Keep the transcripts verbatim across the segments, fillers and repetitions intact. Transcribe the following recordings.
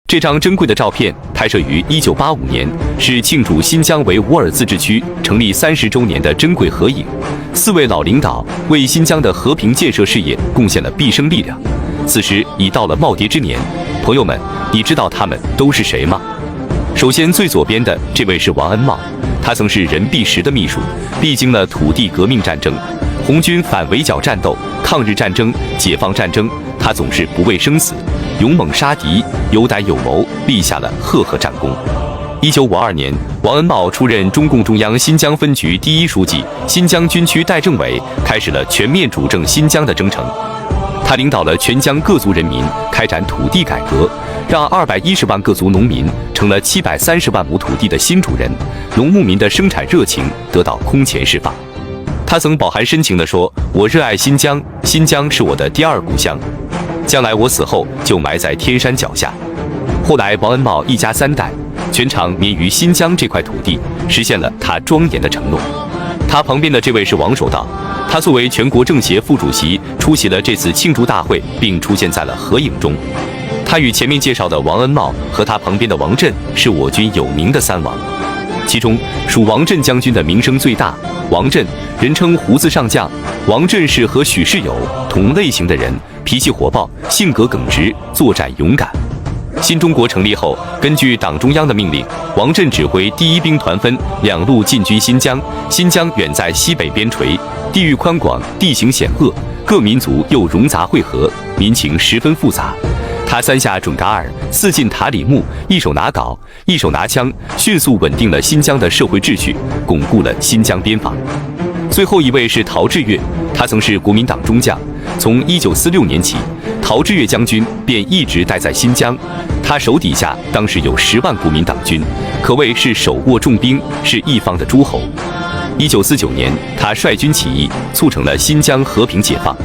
这张珍贵的照片拍摄于一九八五年，是庆祝新疆维吾尔自治区成立三十周年的珍贵合影。四位老领导为新疆的和平建设事业贡献了毕生力量。此时已到了耄耋之年，朋友们，你知道他们都是谁吗？首先，最左边的这位是王恩茂，他曾是任弼时的秘书，历经了土地革命战争、红军反围剿战斗、抗日战争、解放战争，他总是不畏生死，勇猛杀敌，有胆有谋，立下了赫赫战功。一九五二年，王恩茂出任中共中央新疆分局第一书记、新疆军区代政委，开始了全面主政新疆的征程。他领导了全疆各族人民开展土地改革，让二百一十万各族农民成了七百三十万亩土地的新主人，农牧民的生产热情得到空前释放。他曾饱含深情地说：“我热爱新疆，新疆是我的第二故乡，将来我死后就埋在天山脚下。”后来，王恩茂一家三代全长眠于新疆这块土地，实现了他庄严的承诺。他旁边的这位是王守道，他作为全国政协副主席出席了这次庆祝大会，并出现在了合影中。他与前面介绍的王恩茂和他旁边的王震是我军有名的三王，其中属王震将军的名声最大。王震，人称胡子上将。王震是和许世友同类型的人，脾气火爆，性格耿直，作战勇敢。新中国成立后，根据党中央的命令，王震指挥第一兵团分两路进军新疆。新疆远在西北边陲，地域宽广，地形险恶，各民族又冗杂汇合，民情十分复杂。他三下准噶尔，四进塔里木，一手拿镐，一手拿枪，迅速稳定了新疆的社会秩序，巩固了新疆边防。最后一位是陶峙岳，他曾是国民党中将，从一九四六年起，陶峙岳将军便一直待在新疆。他手底下当时有十万国民党军，可谓是手握重兵，是一方的诸侯。一九四九年，他率军起义，促成了新疆和平解放。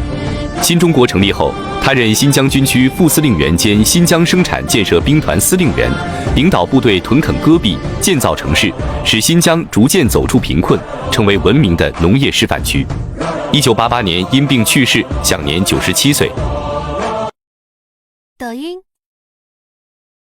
新中国成立后，他任新疆军区副司令员兼新疆生产建设兵团司令员，领导部队屯垦戈壁，建造城市，使新疆逐渐走出贫困，成为文明的农业示范区。一九八八年因病去世，享年九十七岁。抖音、